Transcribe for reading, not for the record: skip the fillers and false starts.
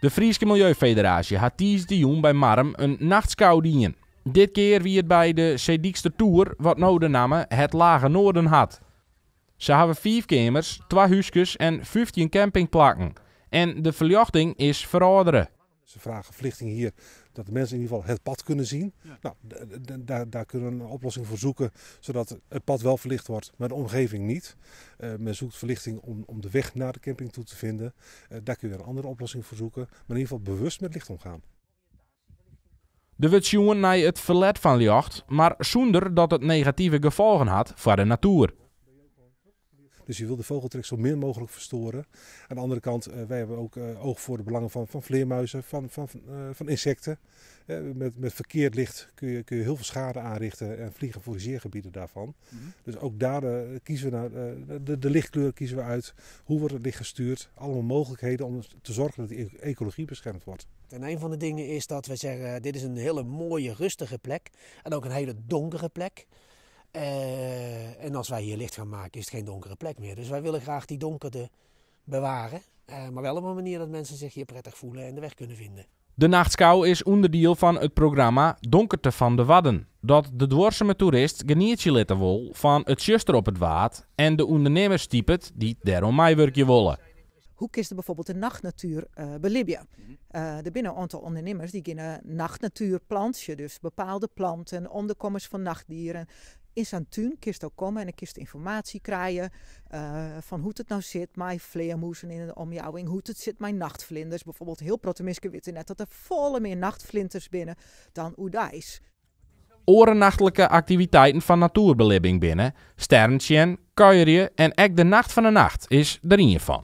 De Fryske Miljeufederaasje hat tiisdeitejûn by Marrum in nachtskou dien. Dit kear wie it by de Seedykster Toer, wat no de namme Het Lage Noorden hat. Se hawwe fiif keamers, twa húskes en 15 campingplakken. En de ferljochting is ferâldere. Ze vragen verlichting hier, dat de mensen in ieder geval het pad kunnen zien. Nou, daar kunnen we een oplossing voor zoeken, zodat het pad wel verlicht wordt, maar de omgeving niet. Men zoekt verlichting om de weg naar de camping toe te vinden. Daar kun je een andere oplossing voor zoeken, maar in ieder geval bewust met licht omgaan. Der wurdt sjoen nei it ferlet fan ljocht, mar sûnder dat it negative gefolgen hat foar de natoer. Dus je wil de vogeltrek zo min mogelijk verstoren. Aan de andere kant, wij hebben ook oog voor de belangen van vleermuizen, van insecten. Met verkeerd licht kun je heel veel schade aanrichten en vliegen foerageergebieden daarvan. Dus ook daar kiezen we naar, de lichtkleur kiezen we uit. Hoe wordt het licht gestuurd? Allemaal mogelijkheden om te zorgen dat de ecologie beschermd wordt. En een van de dingen is dat we zeggen, dit is een hele mooie, rustige plek. En ook een hele donkere plek. En als wij hier licht gaan maken, is het geen donkere plek meer. Dus wij willen graag die donkerte bewaren. Maar wel op een manier dat mensen zich hier prettig voelen en de weg kunnen vinden. De nachtskou is ûnderdiel fan it programma Donkerte fan de Wadden. Dat de duorsume toerist genietsje litte wol fan it tsjuster op it Waad en de ûndernimmers stipet dy't dêroan meiwurkje wolle. Hoe kinst bijvoorbeeld de nachtnatuer belibje? Der binne in oantal ûndernimmers dy geane nachtnatuer plantsje, dus bepaalde planten, ûnderkommens fan nachtdieren. Yn sa'n tún kinst ek komme en dan kinst ynformaasje krije fan hoe't it no sit mei flearmûzen yn de omjouwing, hoe't it sit mei nachtflinders. Bijvoorbeeld, hiel protte minsken witte net dat der folle mear nachtflinters binne dan oerdeis. Oare nachtlike aktiviteiten fan natoerbelibbing binne stjerren sjen, kuierje en ek de Nacht fan de Nacht is der ien fan.